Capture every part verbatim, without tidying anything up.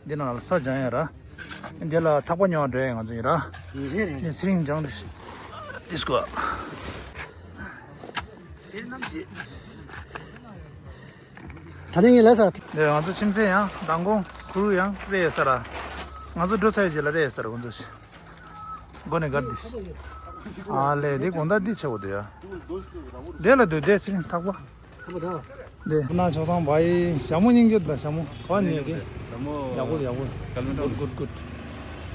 འདི་ནང་ལ་ས་སྦྱང་ཡ་ར། འདི་ལ་ཐག་པ་ཉོ་བ་འགྲོ་ཡ་ང་ཚོ་ཡིན་ར། ཡིན་ཟེར་རེད། འདི་ཚེ་རིང་སྦྱང་འདི་ཤི། འདི་སྐོར། ད་ནི་ངས་ལས་ས། འདི་ང་ཚོ་ཁྱིམ་མཚེས་ཡང་མདང་དགོང་ཁུ་རུ་ཡང་རེད་ཡ་ས་ར། ང་ཚོ་འགྲོ་ཚར་རྗེས་ལ་རེད་ཡ་ས་ར་ཁོང་ཚོ་ཤི། མགོ་ནས་སྒར་འདི་ཤི། ཨ་ལས་འདི་དགོང་དག་འདི་ཆེ་བོ་འདི་ཡ། འདི་ལ་འདོད་འདི་ཚེ་རིང་ཐག་པ། ཁ་པ་ད། དེ་ན་ཆོག་ཚང་བའི་ཞྭ་མོ་སྙིང་རྒྱུ་དང་ཞྭ་མོ་ག་ནས་དེ། ཞྭ་མོ། ཡག་པོ་ཡག་པོ། Good, good, good.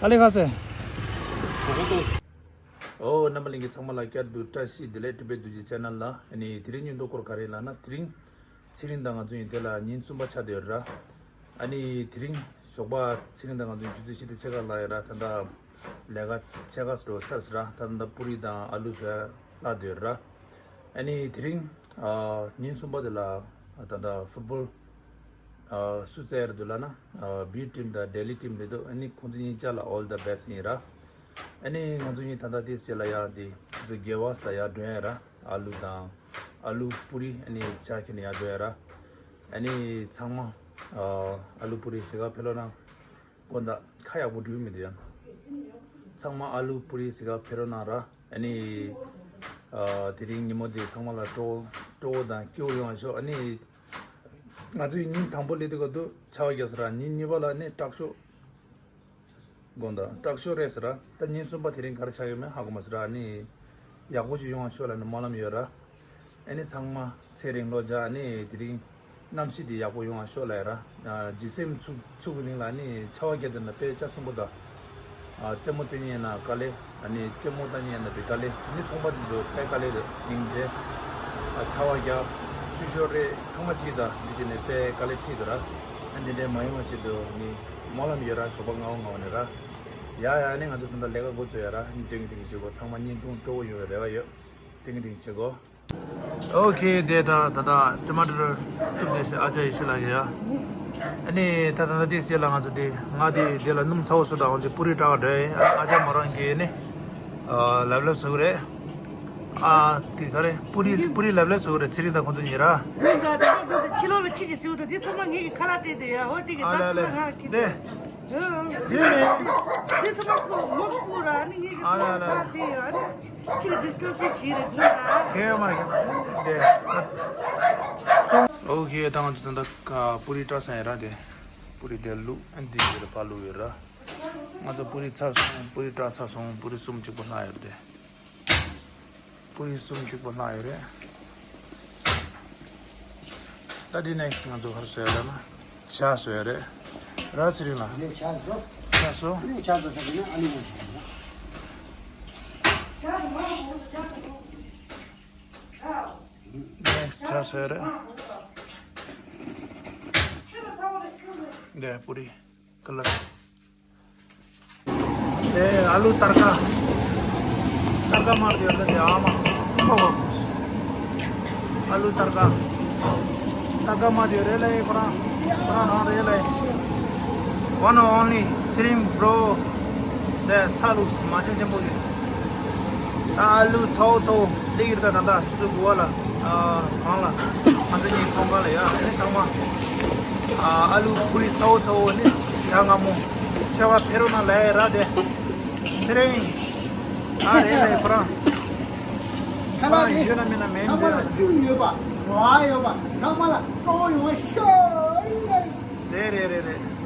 ཨ་ལེ་ཁ་སེ། ཨོ་རྣམ་པ་ལྷན་རྒྱས་ཚང་མ་ལ་བསྐྱར་དུ་བཀྲ་ཤིས་བདེ་ལེགས། ཊི་བེཊ་རྡོ་རྗེ་ཆེ་ནལ་ལ། ཨ་ནི་དེ་རིང་སྙིང་སྟོབས་སྐོར་ག་རེ་ལབ་ན། དེ་རིང་ཚེ་རིང་དང་ང་ཚོ་ཡིན་དེ་ལ་ཉིན་གསུམ་པ་ཆགས་བསྡད་ཡོད་ར། ཨ་ནི་དེ་རིང་ཞོགས་པ་ཚེ་རིང་དང་ང་ཚོ་ཡིན་ཆུ་ཚོད་བཞི་དང་ཕྱེད་ཀ་ལ་ཡོད་ར། ད་ལྟ་ལས་ཀ་ཕྱེད་ཀ་ཙམ་ཚར་སོང་ར། ད་ལྟ་པུ་རི་དང་ཨ་ལུ་བཟོ་ཡ་ལྷག་བསྡད་ཡོད་ར། ཨ་ནི་དེ་རིང་ཨ་ཉིན་གསུམ་པ་དེ་ལ་ད་ལྟ་ཕུཊ་བོལ་ཨ་སུ་རྩེ་ཡར་འདུག་ལབ་ན། ཨ་བི་ཊིམ་དང་ལྡི་ལི་ཊིམ་རེད་འདུག་ཨ་ནི་ཁོང་ཚོ་གཉིས་ཆ་ལ་ཨོལ་ད་བེ་སི་ཊི་ཡིན་ར། ཨ་ནི་ང་ཚོ་གཉིས་ད་ལྟ་དེ་རྗེས་ལ་ཡ་དེ་ཁོང་ཚོ་གེ་ཝས་ལ་ཡ་འགྲོ་ཡ་ར། ཨ་ལུ་དང་ཨ་ལུ་པུ་རི་ཨ་ནི་ཇ་ཁྱེར་ནས་ཡ་འགྲོ་ཡ་ར། ཨ་ནི་ཚང་མ་ཨ་ཨ་ལུ་པུ་རི་ཟེར་ག་ཕེབས་རོགས་གནང་། དགོང་དག་ཁ་ཡག་པོ་འགྲིག་མི་འདུག་ཡ། ཚང་མ་ཨ་ལུ་པུ་རི་ཟེར་ག་ཕེབས་རོགས་གནང་ར། ཨ་ནི་ཨ་དེ་རིང་ཉིན་མོ་དེ་ཚང་མ་ལ་སྤྲོ་སྤྲོ་བོ་དང་སྐྱིད་པོ་ཡོང་བ་ཤོག་ཨ་ནི་ང་ཚོའི་ཉིན་དང་པོ་སླེབས་དུས་སྐབས་དུ་ཆར་པ་བརྒྱབ་སོང་ར། ཉིན་གཉིས་པ་ལ་ནི་དྲག་ཤོས། དགོང་དག་དྲག་ཤོས་རེད་ཟེར་ར། ད་ཉིན་གསུམ་པ་དེ་རིང་ག་རེ་ཆགས་ཡོད་མེད་ཧ་གོ་མ་སོང་ར། ཨ་ནི་ཡག་པོ་ཅིག་ཡོང་བ་ཤོག་ལབ་ནས་སྨོན་ལམ་ཡོད་ར། ཨ་ནི་ཚང་མ་ཚེ་རིང་ལོ་བརྒྱ། ཨ་ནི་དེ་རིང་གནམ་གཤིས་དེ་ཡག་པོ་ཡོང་བ་ཤོག་ལབ་ཡ་ར། ཨ་ལྗིད་སེམས་ཚུགས་ཚུགས་ཀྱི་རིང་ལ་ཨ་ནི་ཆར་པ་བརྒྱབ་དུས་ན་དཔེ་ལྕགས་སྲིན་པོ་དང་། ཨ་རྩེད་མོ་རྩེ་མཁན་ཡིན་ན་དཀའ་ལས། ཨ་ནི་ལྟད་མོ་ལྟ་མཁན་ཡིན་ན་དཔེ་དཀའ་ལས། ཨ་ནི་ཚོང་པ་དེ་ཚོ་དཔེ་དཀའ་ལས་རེད། སྙིང་རྗེ། ཨ་ཆར་པ་བརྒྱབ་ཆུ་ཤོར་རེད། ཚང་མ་ཅིག་དང་འདི་བྱས་ནས་དཔེ་དཀའ་ལས་འཕྲད་འདུག་ར། ཨ་འདི་འདྲའི་མ་ཡོང་བ་ཆེད་དུ་ཨ་ནི་སྨོན་ལམ་ཡོད་ར། ཞོགས་པ་སྔ་པོ་སྔ་པོ་ནས་ར། ཡ་ཡ། ཨ་ནི་ང་ཚོ་ད་ལྟ་ལས་ཀ་འགོ་ཚུགས་ཡ་ར། ཨ་ནི་ཏིང་ཏིང་བྱེད་དགོས། ཚང་མ་བརྙན་ཐུང་སྤྲོ་པོ་ཡོང་བའི་རེ་བ་ཡོད། ཏིང་ཏིང་བྱེད་དགོས། ཨོ་ཁེ། དེ་ད་ད་ད་ཊ་མ་ཊར་གཏུབ་དེ་སེ་ཨ་ཅག་ཡེ་ཤེས་ལགས་ཀྱིས་ཡ། ཨ་ནི་ད་ད་ད་དེ་རྗེས་ལ་ང་ཚོ་དེ་ང་དེ་དེ་ལ་སྣུམ་ཚ་པོ་བཟོ་དང་། འོ་དེ་པུ་རི་སྐྲག་འདྲ་ཡིན། ཨ་ཅག་མོ་རང་གིས་ནི་ཨ་ལབ་ལབ་བཟོ་གི་རེད། ཨ་དེ་ག་རེ། པུ་རི་པུ་རི་ལབ་ལབ་བཟོ་གི་རེད། ཚེ་རིང་དང་ཁོང་ཚོ་གཉིས་ར། ད་ད་ད་ཕྱི་ལོགས་ལ་ཁྱི་གིས་ཟེར་བ་དང་དེ་ཚང་མ་ངེད་ཀྱི་ཁ་ལག་སྤྲད་དེ་ཡ། འོ་དེ་གི་ཨ་ད་ལེ་ཚང་མ་ལེ། ང་ཁྱི་དེ། དེ་ལས། དེ་ཚང་མ་ཁོ་མོ་ཁོ་ར་ནི་ངེད་ཀྱི་ཨ་ལ་ལ། ཁ་དེ་ཡ་ནི་ཁྱི་གིས་ཌིས་ཊརབ་ཅིག་བྱས་རེད་དགོངས་དག་ཁེ་མ་རེད་དེ། ཨོ་ཁེ། ད་ང་ཚོ་ད་ལྟ་ཀ་པུ་རི་སྐྲག་ས་ཡིན་ར། དེ་པུ་རི་དེ་བླུགས། ཨ་འདི་དེ་ལ་ཕར་བླུགས་ཡོད་ར། ང་ཚོ་པུ་རི་ཚར་སོང་། པུ་རི་སྐྲག་ཚར་སོང་། པུ་རི་གསུམ་གཅིག་པོ་ལྷག་ཡོད་རེད་དེ། པུ་རི་གསུམ་གཅིག་པོ་ལྷག་ཡོད་རེད། ད་དེ་ནེག་སི་ཊི་ང་ཚོ་ག་རེ་བཟོ་ཡ་རེད་ན། ཇ་བཟོ་ཡ་རེད། ར་ཚེ་རིང་ལགས། ཇ་བཟོ། ཇ་བཟོ། ཇ་བཟོ་ས་དེ་ནི་ཨ་ནི་མོ་ཞིག་ཡིན་ན། ནེག་སི་ཊི་ཇ་བཟོ་ཡ་རེད། འདི་པུ་རི་ཀ་ལར། དེ་ཨ་ལུ་ཏར་ཀ། ཏར་ཀ་མར་དེ་ཡོད་ལ་དེ་ཨ་མ། ཨ་ལུ་ཏར་ཀ། ཏར་ཀ་མར་དེ་ཡོད་རེད་ལ། ཁོ་རང་ཁོ་རང་རང་རེད་ལ། One and only ཚེ་རིང་བྷྲོ། དེ་ཚ་ལུགས་མ་བྱན་ཆེན་པོ་གི། ད་ཨ་ལུ་ཚ་བོ་ཚ་བོ་སླེབས་ཀྱི་རེད། ད་ད་ལྟ་ཆུ་ཚོད་དགུ་པ་ལ། ཨ་གང་ལ། ང་ཚོ་གཉིས་ཚོང་ཁང་ལ་ཡ། ཨ་ནི་ཚང་མ། ཨ་ཨ་ལུ་ཕུ་རི་ཚ་བོ་ཚ་བོ་ནི་ཇ་མངར་མོ། ཆར་པ་ཕེབས་རོགས་གནང་ལབ་ཡ་ར་དེ། ཚེ་རིང་། ཨ་རེད་ལ་ཡ་ཁོ་རང་། ཁ་ལག་རེད། ཡོད་ན་མེད་ན་མེད་ཚང་མ་ལ་འདི་རེད། བཅུད་ཡོད་པ། རོ་ཨ་ཡོད་པ། ཚང་མ་ལ་སྤྲོ་པོ་ཡོང་བ་ཤོག་རེད་རེད་རེད་རེད། རེད།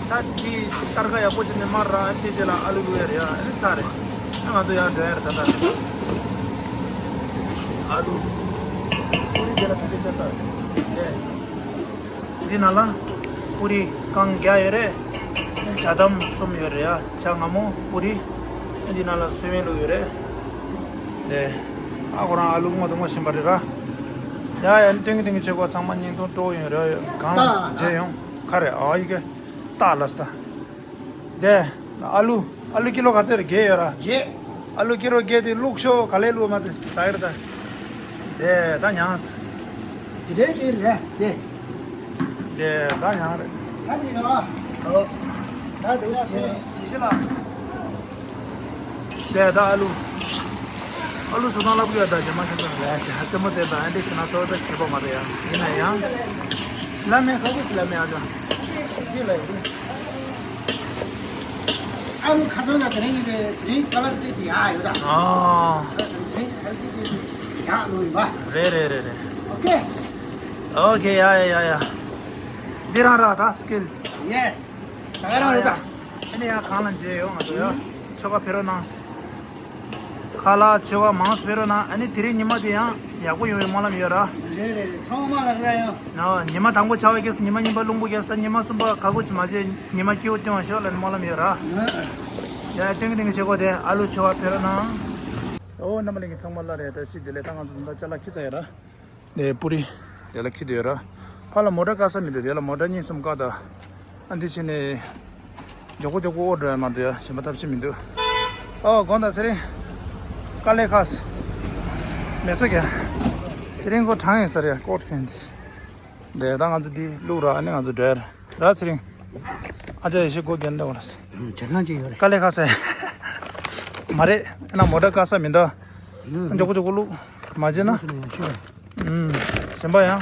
ད་འདི་སྟར་ཀ་ཡག་པོ་བྱས་ནས་མར་ར། ཨ་ནི་དེ་རྗེས་ལ་ཨ་ལུ་བླུག་ཡ་རེད་ཡ། ཨ་ནི་ཚར་རེད། ཨ་ང་ཚོ་ཡར་འགྲོ་ཡ་རེད་ད་ལྟ། ཨ་ལུ། པུ་རི་དེ་ལ་ད་ལྟ་ཆགས་ཚར་རེད། རེད། འདི་ནང་ལ་པུ་རི་རྐང་བརྒྱ་ཡོད་རེད། ཇ་དམ་གསུམ་ཡོད་རེད་ཡ། ཇ་མངར་མོ། པུ་རི། འདི་ནང་ལ་སོ་ཡན་བླུགས་ཡོད་རེད། དེ། ཨ་ཁོ་རང་ཨ་ལུ་ངོ་དུ་ངོ་བཞིན་པ་རེད་ར། ཡ་ཡ། ནི་ཏིང་ཏིང་བྱེད་དགོས། ཚང་མ་བརྙན་ཐུང་སྤྲོ་པོ་ཡོང་རེད། གང་ལ་མཇལ་ཡོང་། ག་རེ་ཨ་ཡི་གེ་ཏག་ལ་སྟ། དེ། ཨ་ལུ། ཨ་ལུ་ཀི་ལོ་ག་ཚོད་རེད། བརྒྱད་ཡོད་ར། བརྒྱད། ཨ་ལུ་ཀི་ལོ་བརྒྱད་དེ་བླུགས་ཤོག་ག་ལེ་བླུགས་མ་དེ་ད་ཡར་ད། དེ་ད་མྱངས། དེ་འདྲའི་ཅིག་རེད་དེ། དེ་ད་མྱངས་རེད། ད་འདི་ནོ། ཨོ། ད་དེ་ཡི་ཤི་ལ། དེ་ད་ཨ་ལུ། ཨ་ལུ་སུ་དང་ལབ་གི་ཡོད་ད་རྗེས་མ་ཁྱོད་ཚོ་ལ་ཡ་ཆེ་ཧ་ཙེ་མོ་ཙེ་ད་ཨ་འདི་ཤི་ན་ཚོ་ད་ཁྱད་པར་མ་རེད་ཡ། ཡིན་ན་ཡང་། བླ་མའི་ཧ་གོ་ཅི་བླ་མའི་ཨ་ཅག་འདི་ལ་ཡོད། ཨ་རུ་ཁ་ཚོན་ལ་དེ་རིང་ཡིན་པས་དེ་རིང་ཀ་ལར་ཏོག་ཙམ་ཡག་ཡོད་ད། ཨ། དེ་རིང་ཁ་ལར་ཏོག་ཙམ་ཡག་ནོ་ཡིན་པ། རེད་རེད་རེད་རེད། ཨོ་ཀེ། ཨོ་ཀེ། ཡ་ཡ་ཡ་ཡ། འདི་རང་ར་ད་སི་ཀིལ། ཡེ་སི། ད་ག་རང་རེད་ད། ཨ་ནི་ཡ་གང་ལ་མཇལ་ཡོང་ང་ཚོ་ཡ། ཆོ་ག་ཕེབས་རོགས་གནང་། ཁ་ལག་མཆོད་པ་མང་སྤེལ་རོགས་གནང་། ཨ་ནི་དེ་རིང་ཉི་མ་དེ་ཡང་ཡག་པོ་ཡོང་བའི་སྨོན་ལམ་ཡོད་ར། རེད་རེད་རེད། ཚང་མ་ལ་རེད་ཡང་། ནོ། ཉི་མ་དང་པོ་ཆར་པ་རྒྱག་སོང་། ཉི་མ་གཉིས་པ་རླུང་བུ་རྒྱག་སོང་། ད་ཉི་མ་གསུམ་པ་ག་གོ་ཅི་མ་བྱེད། ཉི་མ་སྐྱིད་པོ་སྟོན་པ་ཤོག་ལབ་ནས་སྨོན་ལམ་ཡོད་ར། ཡ་སྟོན་གི་སྟོན་གི་བྱེད་དགོས་དེ། ཨ་ལུ་མཆོད་པ་ཕེབས་རོགས་གནང་། ཨོ་རྣམ་པ་ལྷན་རྒྱས་ཚང་མ་ལ་རེད། བཀྲ་ཤིས་བདེ་ལེགས། ད་ང་ཚོ་ད་ལྟ་ཅ་ལག་འཁྱེར་ཚར་ཡོད་ར། ནས་པུ་རི་དེ་ལ་འཁྱེར་དུ་ཡོད་ར། ཕར་ལ་མོ་ཊ་བཀག་ས་མི་འདུག་དེ་ལ་མོ་ཊ་གཉིས་གསུམ་བཀག་ད། ཨ་འདི་ཕྱིན་ནས་མགྱོགས་པོ་མགྱོགས་པོ་འོ་འགྲོ་ཡ་མ་འདུག་ཡ། གཞན་པ་ཐབས་ཤེས་མི་འདུག་ཨོ་དགོང་དག་ཚེ་རིང་དཀའ་ལས་ཁག་མེད་ཚོ་ག་དེ་རིང་ཁོ་གྲང་ཡིན་ས་རེད་ཡ། ཀོ་ཊི་གྱོན་དེ། དེ་ད་ང་ཚོ་འདི་བླུག་ར། ཨ་ནི་ང་ཚོ་འགྲོ་ཡ་ར། ཚེ་རིང་། ཨ་ཅག་ཡེ་ཤེས་སྒོ་རྒྱན་འདྲ་བ་ར། བྱ་ཐང་ཅིག་ཡོད་རེད། དཀའ་ལས་ཁག་ས་མ་རེད། ཨ་ན་མོ་ཊ་བཀག་ས་མི་འདུག་མགྱོགས་པོ་མགྱོགས་པོ་བླུག་མ་བྱས་ན། ཨུམ། གཞན་པ་ཡང་།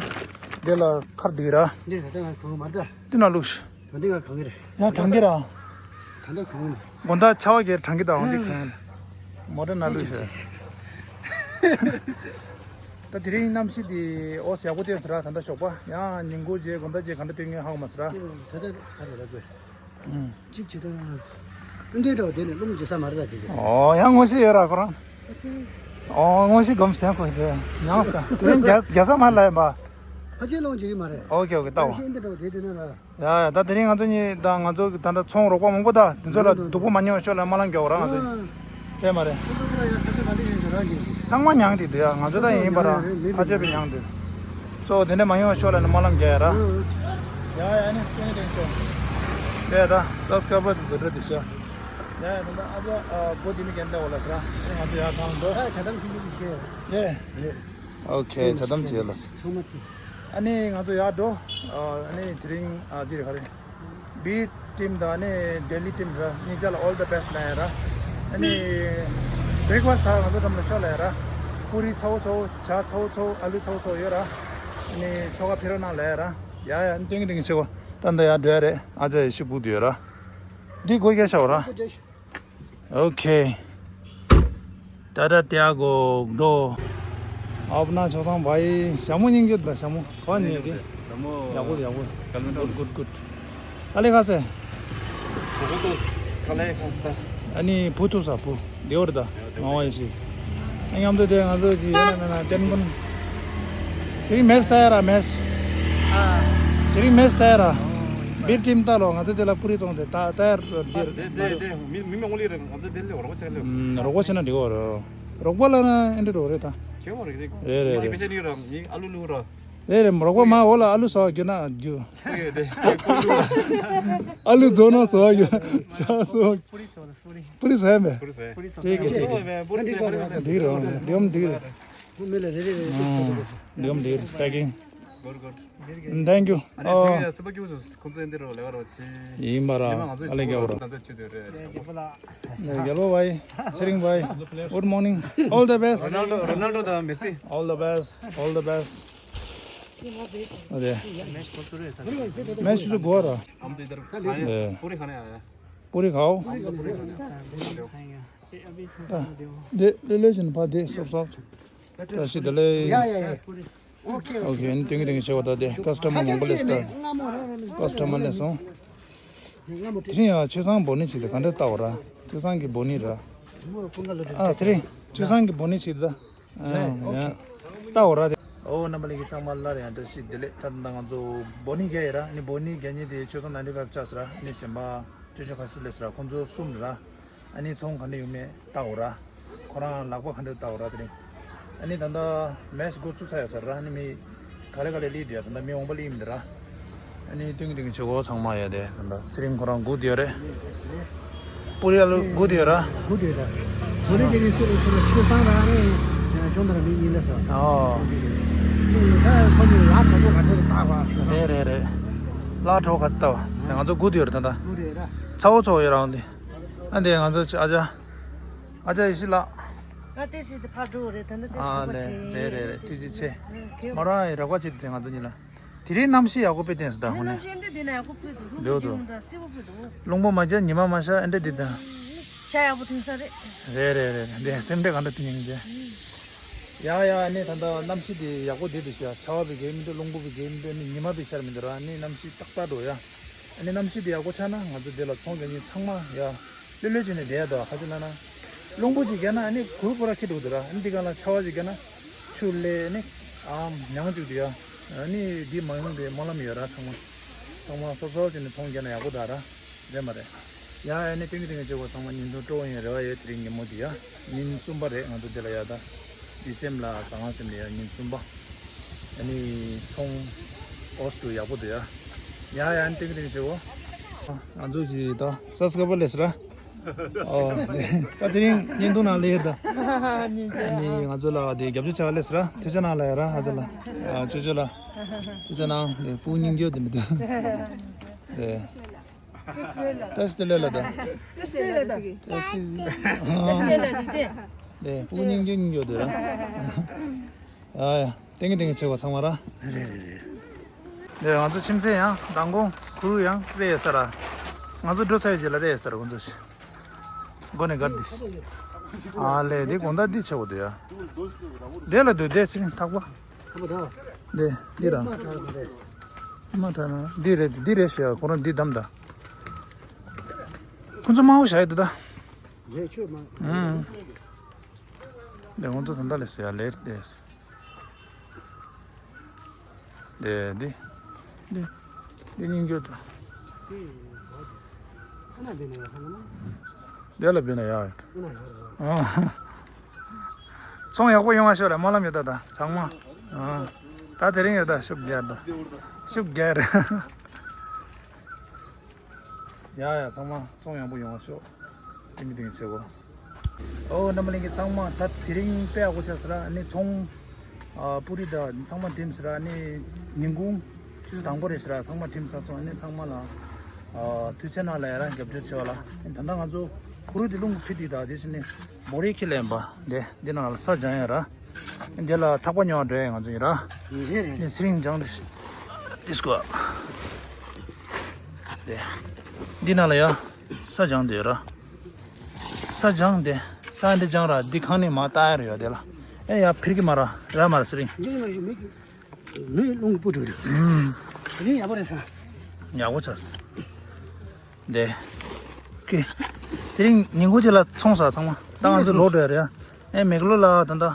དེ་ལ་ཁར་འདུག་ར། འདི་ད་ལྟ་ང་གང་མ་ད། འདི་ན་བླུགས་ཤིག་ད་འདི་ང་གང་གི་རེད། ཡང་གང་གི་ར། ད་ལྟ་གང་གི། དགོང་དག་ཆར་པ་བརྒྱབ་གྲང་གི་ད། འོ་འདི་གང་གི། མོ་ཊ་ན་བླུགས་ཤིག་ད་དེ་རིང་གནམ་གཤིས་འདི་ཨོ་ཡག་པོ་བསྟན་ཟེར་ར། ད་ལྟ་ཞོགས་པ་ཡང་ཉིན་གུང་རྗེས་དགོང་དག་རྗེས་ག་འདྲ་སྟོན་ངེས་ཧ་གོ་མ་སོང་ར། ད་ལྟ་ག་རེ་ར་དགོས། ཨུམ། གཅིག་བྱེད་དང་། ཨ་འདྲའི་འདྲ་བ་དེ་ནས་རླུང་རྗེ་ས་མ་རེད་ད་དེ་རེད། ཨོ་ཡང་ངོ་ཤེས་ཡོད་ར་ཁོ་རང་། ཨོ་ངོ་ཤེས་སྒོམ་ཟེར་ཁོ་དེ་མྱངས་ས་དེ་རིང་རྒྱ་རྒྱ་ས་མ་ལ་ཡིན་པ། ཕ་ཆེ་རླུང་རྗེ་ཡིན་མ་རེད། ཨོ་ཀེ་ཨོ་ཀེ་ལྟ་བ། ཤེས་འདི་འདྲ་བ་དེ་དེ་ནས་ར། ཡ་ཡ་ད་དེ་རིང་ང་ཚོ་གཉིས་དང་ང་ཚོ་ད་ལྟ་ཚོང་རོགས་པ་མང་པོ་ད་དེ་ཚོ་ལ་སྡུག་པོ་མ་མྱོང་ཤོག་ལ་སྨོན་ལམ་རྒྱག་ར་ང་ཚོ། དེ་མ་རེད། ཚང་མ་མྱངས་དེ་འདུག་ཡ། ང་ཚོ་ད་ཡིན་པ་ར་ཨ་ཅོ་པའི་མྱངས་དེ། སོ་དེ་འདྲ་མ་ཡོང་ཤོག་ལ་ནི་སྨོན་ལམ་རྒྱག་ཡ་ར། ཡ་ཡ་ནི་ཀེ་ནི་ཏེང་ཤོག་དེ་ད་ཙག་སྐར་པ་དེ་འདུག་འདྲ་དེ་ཤ། ཡ་ཡ་ད་ད་ཨ་ཅོ་སྒོ་དེ་མི་རྒན་ད་འོ་ལ་ཤ་ར། ང་ཚོ་ཡ་ཐང་འགྲོ། ཡ་ཇ་དམ་ཆུང་ཆུང་ཞིག་ཤེས། ཡེ། ཨོ་ཁེ་ཇ་དམ་བྱེད་ལ། ཚང་མ་ཐུག་ཨ་ནི་ང་ཚོ་ཡར་འགྲོ། ཨ་ནི་དེ་རིང་ཨ་འདི་རེད་ག་རེ། བི་ཊིམ་དང་ཨ་ནི་ལྡི་ལི་ཊིམ་ར་གཉིས་ཆ་ལ་all the best ལབ་ཡ་ར། ཨ་ནི་བྷེག་ཕ་སི་ཊི་ང་ཚོ་འགྲམ་ལ་ཤོག་ལབ་ཡ་ར། པུ་རི་ཚ་བོ་ཚ་བོ་ཇ་ཚ་བོ་ཚ་བོ་ཨ་ལུ་ཚ་བོ་ཚ་བོ་ཡོད་ར། ཨ་ནི་ཆོ་ག་ཕེབས་རོགས་གནང་ལབ་ཡ་ར། ཡ་ཡ་ཨ་ནི་སྟོན་གི་སྟོན་གི་ཆེ་བོ། ད་ད་ཡར་འགྲོ་ཡ་རེད། ཨ་ཅག་ཡེ་ཤེས་སྒུག་བསྡད་ཡོད་ར། འདི་སྒོ་རྒྱག་ཤ་བ་ར། ཨོ་ཁེ། ད་ད་ཏེ་གོ་འགྲོ། ཨ་བུ་ན་ཆོག་ཚང་བའི་ཞྭ་མོ་སྙིང་རྗེ་ད། ཞྭ་མོ་ག་ནས་དེ། ཞྭ་མོ་ཡག་པོ་ཡག་པོ། ཀ་ལོན་ཊའོན། གུད་གུད་གུད། ཨ་ལེ་ཁ་སེ། ཁ་ལེ་ཁ་སེ་ད། ཨ་ནི་བུ་ཐུག་ས་བུ། དེ་བོར་ད། ང་བ་ཡེ་ཤེས། ཨ་མཉམ་དུ་དེ་ང་ཚོ་ཅི་ཡོད་ན་མེད་ན་བསྟན་ཀུན། དེ་རིང་མེ་སི་ལྟ་ཡ་ར་མེ་སི། དེ་རིང་མེ་སི་ལྟ་ཡ་ར། བི་ཊིམ་ལྟ་ལོ། ང་ཚོ་དེ་ལ་པུ་རི་བཙོང་དེ་ད་ལྟ་ཡ་ར་དེ་ར། དེ་དེ་དེ་མི་མི་མང་པོ་ལི་རེད། ང་ཚོ་དེ་ལ་རོགས་པ་བྱེད་ལེ། ཨུམ། རོགས་པ་བྱེད་ན་འགྲིག་གོ་ར། རོགས་པ་ལ་ན་ཨེ་འདྲ་རོགས་རེད་ད། ཁྱེད་མ་རེད་རེད། རེད་རེད་རེད། ཁྱེད་ཕལ་ཆེར་ནི་ར་ནི་ཨ་ལུ་ལུ་ར། རེད་རེད། རོགས་པ་མ་འོ་ལ་ཨ་ལུ་ཟ་བ་རྒྱུ་ན་རྒྱུ། རེད་རེད། ཨ་ལུ་རྫོ་ན་ཟ་བ་རྒྱུ་ཆ་སོ། པུ་རི་ཟ་ཡ་མེད། པུ་རི་ཟ། ཅེ་གེ་ཅེ་གེ། པུ་རི་ཟ། འདི་རོ་འདི་འོམ་འདི་རེད། འདི་འོམ་འདི་རེད། པེ་ཀིང་། Good, good. Thank you. ཨ་ནི་ཚེ་རིང་ཡ་སེམས་པ་སྐྱིད་པོ་བྱུང་། ཁོང་ཚོ་འདི་རུ་ལས་ཀ་རོགས་བྱེད། ཡིན་པ་ར། ཨ་ལེ་རྒྱལ་པོ་ར། ང་ཚོ་ཆུ་དེ་རེད། རྒྱལ་པོ་བའི་ཚེ་རིང་བའི། Good morning. All the best. Ronaldo, Ronaldo དང་མེ་སི། All the best. All the best. ཨ་དེ། མེ་སི་ཁོ་ཚོ་རེད་ས། མེ་སི་ཚོ་གོ་ར། हम तो इधर खाने, ཨེ། पूरी खाने आया है। पूरी खाओ। ये अभी सब ད། दे दे ले जन पा दे सब सब। ད་ཤི་ད་ལེ། ཡ་ཡ་ཡ། ཨོ་ཁེ་ཨོ་ཁེ། ཨ་ནི་ཏིང་ཏིང་བྱེད་པ་ད་དེ་ཀ་སི་ཊ་མར་མང་པོ་སླེབས་ད། ཀ་སི་ཊ་མར་སླེབས་སོང་། དེ་རིང་ཡང་ཆོས་བཟང་བོ་ནི་ཞིག་ད་ག་འདྲ་ལྟ་བ་ར། ཆོས་བཟང་གི་བོ་ནི་ར། ཨ་ཚེ་རིང་། ཆོས་བཟང་གི་བོ་ནི་ཞིག་ད། ཨ་ཡ། ལྟ་བ་ར་དེ། ཨོ་རྣམ་པ་ལྷན་རྒྱས་ཚང་མ་སླར་ཡང་བཀྲ་ཤིས་བདེ་ལེགས། ད་ལྟ་ང་ཚོ་བོ་ནི་བརྒྱད་ཡིན་ར། ནི་བོ་ནི་བརྒྱད་གཉིས་དེ་ཆོས་བཟང་ནའིན་ཊི་ཕའིབ་བཅར་ཟེར་ར། ནི་གཞན་པ་སྤྲོ་ཆོས་ཁ་སི་སླེབས་ཟེར་ར། ཁོང་ཚོ་གསུམ་རེད་ར། ཨ་ནི་ཚོང་ག་འདྲ་ཡོད་མེད་ལྟ་འོ་ར། ཁོ་རང་ལག་པ་ག་འདྲ་ལྟ་འོ་ར་དེ་རིང་། ཨ་ནི་ད་ལྟ་མེ་སི་འགོ་ཚུགས་ཚར་ཡོད་ས་ར། ཨ་ནི་མི་ག་ལེ་ག་ལེ་སླེབས་བསྡད་ཡོད། ད་ལྟ་མི་འོང་པ་སླེབས་མི་འདུག་ར། ཨ་ནི་ཏིང་ཏིང་བྱེད་སྒོ་ཚང་མ་ཡོད་དེ། ད་ལྟ་ཚེ་རིང་ཁོ་རང་སྒུག་བསྡད་ཡོད་རེད། པུ་རི་ཨ་ལུ་སྒུག་བསྡད་ཡོད་ར། སྒུག་བསྡད་ཡོད་ད། བོ་ནི་བརྒྱད་གཉིས་སུ་རེད་སུ་རེད། ཆོས་བཟང་ར་ཨ་ནི་ཡང་ཅོང་དར་མི་གཉིས་སླེབས་སོང་། ཨོ། ཨ་ནི་ད་ཁོ་གཉིས་ལ་གྲོགས་པོ་ག་ཚོད་ལ་བཏགས་པ་ཆོས་བཟང་། རེད་རེད་རེད། ལ་གྲོགས་ག་ཚོད་བཏགས་པ། ང་ཚོ་སྒུག་བསྡད་ཡོད་རེད་ད་ལྟ། སྒུག་བསྡད་ཡོད་ད། ཚ་བོ་ཚ་བོ་ཡོད་རང་དེ། ཨ་འདི་ང་ཚོ་ཨ་ཅག་ཨ་ཅག་ཡེ་ཤེས་ལགས། ང་ཏོག་ཙམ་དེ་ཕར་འགྲོ་རེད། ད་ནི་ཏོག་ཙམ་ཨ་ཟུག་པ་ལས་བྱེད། རེད་རེད་རེད། ཐུགས་རྗེ་ཆེ། ཨ་ཁེ། མོ་རང་ཡི་རོགས་པ་བྱེད་དེ་ང་ཚོ་གཉིས་ལ། དེ་རིང་གནམ་གཤིས་ཡག་པོ་དཔེ་བསྟན་སོང་ད་ཧོ་ནས། གནམ་གཤིས་འདི་འདི་ན་ཡག་པོ་ཕུལ་འདུག་ལྷུན་པོ་ལྗང་ལྗང་དང་སེར་པོ་ཕུལ་འདུག་རླུང་པོ་མ་རྒྱག་ཉི་མ་མ་ཤར་ཨེ་འདྲ་འདི་དང་། ཤ་ཡག་པོ་ཐོན་ས་རེད། རེད་རེད་རེད་རེད། འདི་སེམས་ཁྲལ་གང་འདྲ་ཐོན་ཡིན་ཟེར། ཡ་ཡ་ཨ་ནི་ད་ལྟ་གནམ་གཤིས་འདི་ཡག་པོ་བསྡད་འདུག་ཤག་ཆར་པ་བི་གས་མི་འདུག་རླུང་པོ་བི་གས་མི་འདུག་ཨ་ནི་ཉི་མ་བི་ཤར་མི་འདུག་ར། ཨ་ནི་གནམ་གཤིས་ཏག་ཏག་འགྲོ་ཡ། ཨ་ནི་གནམ་གཤིས་འདི་ཡག་པོ་ཆགས་ན་ང་ཚོ་འདི་ལ་ཚོང་རྒྱག་མཁན་ཚང་མ་ཡ། ལྷོད་ལྷོད་བྱས་ནས་བསྡད་ཡ་འདུག་ཁ་ཅིག་ལབ་ན། རླུང་པོ་ཅིག་རྒྱག་ན་ཨ་ནི་གུར་གུར་ར་འཁྱེར་འགྲོ་གི་འདུག་ར། ཨ་ནི་འདི་ག་ལ་ཆར་པ་ཅིག་རྒྱག་ན། ཆུ་ལས་ནི། ཨམ་མྱང་བཅུག་དུས་ཡ། ཨ་ནི་འདི་མ་ཡོང་པའི་སྨོན་ལམ་ཡོད་ར་ཚང་མ། ཚང་མ་སོབ་སོབ་བྱས་ནས་ཚོང་རྒྱག་ན་ཡག་པོ་འདུག་ར། རེད་མ་རེད། ཡ་ཨ་ནི་ཏིང་ཏིང་བྱེད་དགོས་ཚང་མ་ཉིན་ཐོ་སྤྲོ་བ་ཡིན་རེ་བ་ཡོད། དེ་རིང་ཉིན་མོ་འདི་ཡ། ཉིན་གསུམ་པ་རེད་ང་ཚོ་འདི་ལ་ཡ་ད། ཌི་སེམ་ལ་ཟ་ཁང་སེམས་ལ་ཡ་ཉིན་གསུམ་པ། ཨ་ནི་ཚོང་ཨོས་ཏུ་ཡག་པོ་འདུག་ཡ། ཡ་ཡ་ཨ་ནི་ཏིང་ཏིང་བྱེད་དགོས། ང་ཚོ་ཅིག་ད་ས་སྐ་པ་ལས་ར། ཨོ། ད་དེ་རིང་བརྙན་ཐུང་ནང་ལས་ད། ཉིན་ཨ་ནི་ང་ཚོ་ལ་དེ་རྒྱབ་སྐྱོར་བྱ་བ་ལས་ར། ཐུགས་རྗེ་གནང་ལ་ཡ་ར་ང་ཚོ་ལ། ཨ་ཅོ་ཅོ་ལ། ཐུགས་རྗེ་གནང་། དེ་སྤུ་གུ་སྙིང་རྗེ་དེ་འདུག་དེ། བཀྲ་ཤིས་བདེ་ལེགས་ལ་ད། བཀྲ་ཤིས་བདེ་ལེགས་ལ་ད། བཀྲ་ཤིས། དེ་སྤུ་གུ་སྙིང་རྗེ་སྙིང་རྗེ་དེ་ར། ཨ་ཡ། ཏེང་གི་ཏེང་གི་བྱེད་པ་ཚང་མ་ར། རེད་རེད་རེད། འདི་ང་ཚོ་ཁྱིམ་མཚེས་ཡང་མདང་དགོང་ཁུ་རུ་ཡང་རེད་ཡོད་ས་ར། ང་ཚོ་འགྲོ་ཚར་བའི་རྗེས་ལ་རེད་ཡོད་ས་ར་ཁོང་ཚོ་ཞིག་སྒོ་ནས་གར་འདི། ཨ་ལས་འདི་དགོང་དག་འདི་བྱེད་དགོས་འདུག་ཡ། འདི་ལ་འདུག་འདི་ཚེ་རིང་ཐག་པ། ཐག་པ་དང་། འདི་འདི་ར། མ་དྲག་མ་རེད། མ་དྲག་ན་འདི་རེད་འདི་རེད་ཞེས་ཁོ་རང་འདི་བདམས་ད། ཁོང་ཚོ་དམའ་བོ་བཞག་ཡོད་འདུག་ད། རེད་ཆོས་མ། ཨང་། འདི་ཁོང་ཚོ་ད་ལྟ་ལས་ཟེར་ཡ་ལས་ཏེ། འདི་འདི་འདི་འདི་སྙིང་རྗེ་འདུག་འདི་ལ་བེད་ན་ཡག་ཡོད། ཨང་། ཚོང་ཡག་པོ་ཡོང་བ་ཤོག་ལ་སྨོན་ལམ་ཡོད་ད་ད་ཚང་མ། ཨང་། ད་དེ་རིང་ཡོད་ད་ཤུགས་རྒྱག་ད། ཤུགས་རྒྱག་རེད། ཡ་ཡ་ཚང་མ་ཚོང་ཡག་པོ་ཡོང་བ་ཤོག་ཏིང་ཏིང་བྱེད་གོ། ཨོ་རྣམ་པ་ལྷན་རྒྱས་ཚང་མ་ད་དེ་རིང་དཔེ་ཡག་པོ་བྱས་ཟེར་ཨ་ནི་ཚོང་ཨ་པུ་རི་ད་ཚང་མ་འགྲིམས་ཟེར་ཨ་ནི་ཉིན་གུང་ཆུ་ཚོད་དང་པོ་རེད་ཟེར་ཚང་མ་འགྲིམས་ཚར་སོང་ཨ་ནི་ཚང་མ་ལ་ཨ་ཐུགས་རྗེ་གནང་ལ་ཡ་ར་རྒྱབ་སྐྱོར་བྱེད་པ་ལ་ཨ་ནི་ད་ལྟ་ང་ཚོ་ཁུ་རུ་དེ་རླུང་གི་ཕི་དེ་ད་དེ་བཞིན་ནི་མོ་རེ་ཁྱི་ལེན་པ་དེ་འདི་ནང་ལ་ས་སྦྱང་ཡ་ར་ཨ་ནི་དེ་ལ་ཐག་པ་ཉོ་བ་འགྲོ་ཡ་ང་ཚོ་ཡིན་ར་ཨ་ནི་ཚེ་རིང་སྦྱང་དེ་དེ་སྐོ་དེ་འདི་ནང་ལ་ཡ། ས་སྦྱང་དེ་ར། ས་སྦྱང་དེ། ས་འདི་སྦྱང་ར་འདི་ཁང་ནས་མ་ལྟ་ཡ་རེ་ཡོད་དེ་ལ། ཨེ་ཡ་ཕིར་གི་མ་ར་ར་མ་ར་སི་རིང་། འདི་ལ་མི་མི་རླུང་པོ་འགྲོ་རེད། ཨུམ། དེ་ནས་ཡག་པོ་རེད་ས། ཡག་པོ་ཆགས། དེ། ཀི། དེ་རིང་ཉིན་གུང་ཅིག་ལ་ཚོང་ས་ཚང་མ། ད་ང་ཚོ་ལོག་འགྲོ་ཡ་རེད་ཡ། ཨེ་མེག་ལོ་ལ་ད་ད།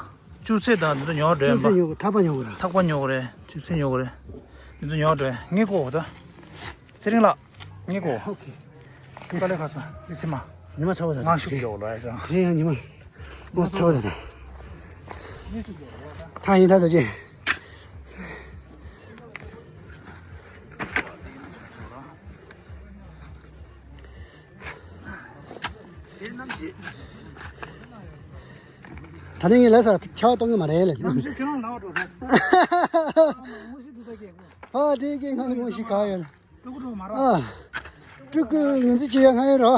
ཅུ་ཚེ་དང་འདི་ཚོ་ཉོ་བ་འགྲོ་ཡ་ཅུ་ཚེ་ཡིན་པ། ཉོ་གི་ཐག་པ་ཉོ་གི་ར། ཐག་པ་ཉོ་གི་རེད། ཅུ་ཚེ་ཉོ་གི་རེད། འདི་ཚོ་ཉོ་བ་འགྲོ་ཡ་ངས་གོ་ད། ཚེ་རིང་ལགས། ངས་གོ། ཨོ་ཁེ། དཀའ་ལས་ཁག་སོང་། ཨི་སི་མ། ཉི་མ་ཚ་བོ་དང་། ང་ཤུགས་རྒྱག་ལོ་ཨ་ཅང་། དེ་ཡང་ཉི་མ། ང་ཚ་བོ་དང་། ཐང་ཡིན་ད་ད་ཅེ། ད་ནི་ངས་ལས་ས་ཆ་བ་གཏོང་གི་མ་རེད་ལ། ཨ་དེ་གི་ང་ངོ་ཤི་ག་ཡོད། ཨ། སྤྲུལ་སྐུ་ངོས་འཛིན་བྱེད་ཡ་ང་ཡོད་རོ།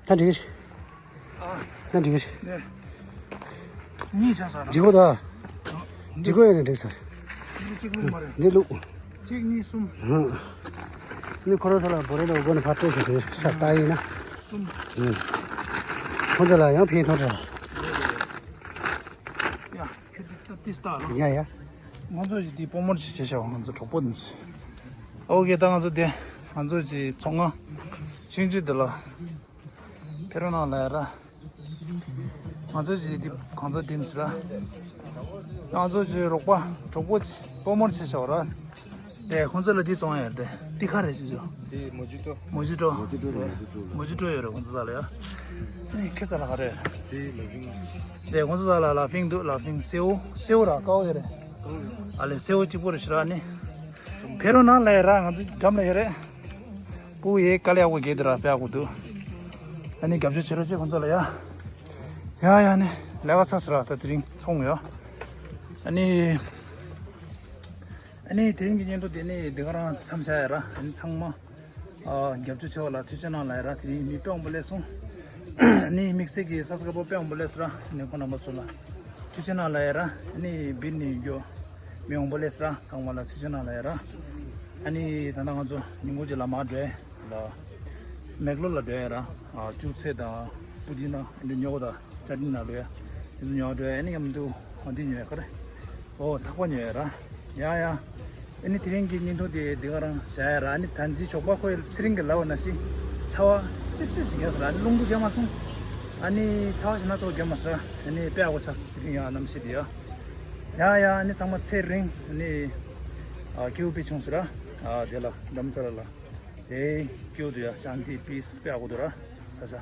ད་འགྲིག་གི་རེད། ད་འགྲིག་གི་རེད། གཉིས་ཆགས་ས་ར། འགྲིག་གོ་ད། འགྲིག་གོ་ཡོད་ན་འགྲིག་ས་རེད། འདི་བླུག་མ་རེད། འདི་བླུག་གཅིག་གཉིས་གསུམ། འདི་ཁོ་རང་ཚོ་ལ་བོ་རེ་ལ་སྒོ་ནས་ཕར་སྤྲད་བྱས་ཏེ་ས་ལྟ་ཡིན་ན། གསུམ། ཁོ་ཚོ་ལ་ཡང་ཕན་ཐོགས་རེད། ཡ། ཏིས་ཏ་ལ། ཡ་ཡ། ང་ཚོ་ཞིག་འདི་སྤོ་མོར་ཅིག་བྱེད་ཤག་ང་ཚོ་གྲོགས་པོ་འདི། ཨོ་ཀེ་ད་ང་ཚོ་འདི་ང་ཚོ་ཅིག་ཚོང་ང་ཤིང་ཆུ་འདི་ལ་ཕེ་རོ་ནང་ལ་ཡ་ར། ང་ཚོ་ཅིག་འདི་གང་ཚོ་འདིམ་ཟེར་ར། ང་ཚོ་ཅིག་རོགས་པ་གྲོགས་པོ་ཅིག་སྤོ་མོར་བྱེད་ཤག་ར། དེ་ཁོང་ཚོ་ལ་འདི་བཙོང་ཡ་རེད་དེ་འདི་ག་རེད་ཅེས་ཟེར། འདི་མོ་ཇི་ཏོ། མོ་ཇི་ཏོ། མོ་ཇི་ཏོ་རེད། མོ་ཇི་ཏོ་ཡོད་རེད་ཁོང་ཚོ་ལ་ཡ། ཨ་ནི་ཁྱེད་ཚོ་ལ་ག་རེ། དེ་ལ་ཕིང་། དེ་ཁོང་ཚོ་ལ་ལ་ཕིང་འདུག་ལ་ཕིང་སེའུ་སེའུ་ར་དཀར་པོ་ཡོད་རེད། ཨ་ལེ་སེའུ་གཅིག་པོ་རེད་ཤི་ར་ནི། ཕེ་རོ་ནང་ལ་ཡ་ར་ང་ཚོ་འགྲམ་ལ་ཡོད་རེད། སྤུ་ཡེ་དཀའ་ལས་ཡག་པོ་རྒྱག་དེ་ར་དཔེ་ཡག་པོ་འདུག་ཨ་ནི་རྒྱབ་སྐྱོར་བྱེད་རོགས་བྱེད་ཁོང་ཚོ་ལ་ཡ། ཡ་ཡ་ནི་ལས་ཀ་ཚ་ཟེར་ར་ད་དེ་རིང་ཚོང་ཡོད། ཨ་ནི། ཨ་ནི་དེ་རིང་གི་བརྙན་ཐུང་དེ་ནི་འདི་ག་རང་མཚམས་བཞག་ཡ་ར་ཨ་ནི་ཚང་མ། ཨ་རྒྱབ་སྐྱོར་བྱེད་པ་ལ་ཐུགས་རྗེ་གནང་ལ་ཡ་ར་དེ་རིང་མི་དཔེ་མང་པོ་སླེབས་སོང་། ཨ་ནི་དམིགས་བསལ་གྱི་ས་སྐ་པོ་དཔེ་མང་པོ་སླེབས་སོང་ར་ཨ་ནི་ཁོང་རྣམ་པ་ཚོ་ལ། ཚུལ་ཆེན་ནང་ལ་ཡ་ར། ཨ་ནི་བིར་ནི་ཡོད། མི་འོང་པོ་ལེས་ར། ཚང་མ་ལ་ཚུལ་ཆེན་ནང་ལ་ཡ་ར། ཨ་ནི་ད་ལྟ་ང་ཚོ་ཉིན་གུང་གཅིག་ལ་མར་འགྲོ་ཡ་ལ། མེག་ལོར་ལ་འགྲོ་ཡ་ར། ཨ་ཅུ་ཚེ་དང་པུ་ཏི་ན་འདི་ཉོ་གོ་ད་ཅ་ཏི་ན་ལོ་ཡ། འདི་ཚོ་ཉོ་འགྲོ་ཡ། ཨ་ནི་མཉམ་དུ་འདི་ཉོ་ཡ་ག་རེ། ཨོ་ཐག་པ་ཉོ་ཡ་ར། ཡ་ཡ། ཨ་ནི་དེ་རིང་གི་བརྙན་ཐུང་དེ་འདི་ག་རང་བཞག་ཡ་ར། ཨ་ནི་ད་ཅི་ཞོགས་པ་ཁོས་ཚེ་རིང་གི་ལབ་པ་ནང་བཞིན་ཆར་པ་སིབ་སིབ་ཅིག་རྒྱབ་སོང་ར། ཨ་ནི་རླུང་བུ་རྒྱབ་མ་སོང་། ཨ་ནི་ཆར་པ་ཞིག་སྣ་ཚོགས་རྒྱབ་མ་སོང་ར། ཨ་ནི་དཔེ་ཡག་པོ་ཆགས་སོང་དེ་རིང་ཡ་གནམ་གཤིས་དེ་ཡ། ཡ་ཡ། ཨ་ནི་ཚང་མ་ཚེ་རིང་། ཨ་ནི་ཨ་སྐྱིད་པོ་དཔེ་བྱུང་སོང་ར། ཨ་དེ་ལ་རྡ་རམ་ས་ལ་ལ་དེ་སྐྱིད་པོ་འདུག་ཡ། ཤཱན་ཏི་པིས་དཔེ་ཡག་པོ་འདུག་ར། ས་ཆ།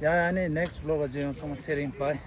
ཡ་ཡ། ཨ་ནི་ནེག་སི་ཊི་བི་ལོག་ག་ཅིག་ཡོང་། ཚང་མ་ཚེ་རིང་། བྷའི།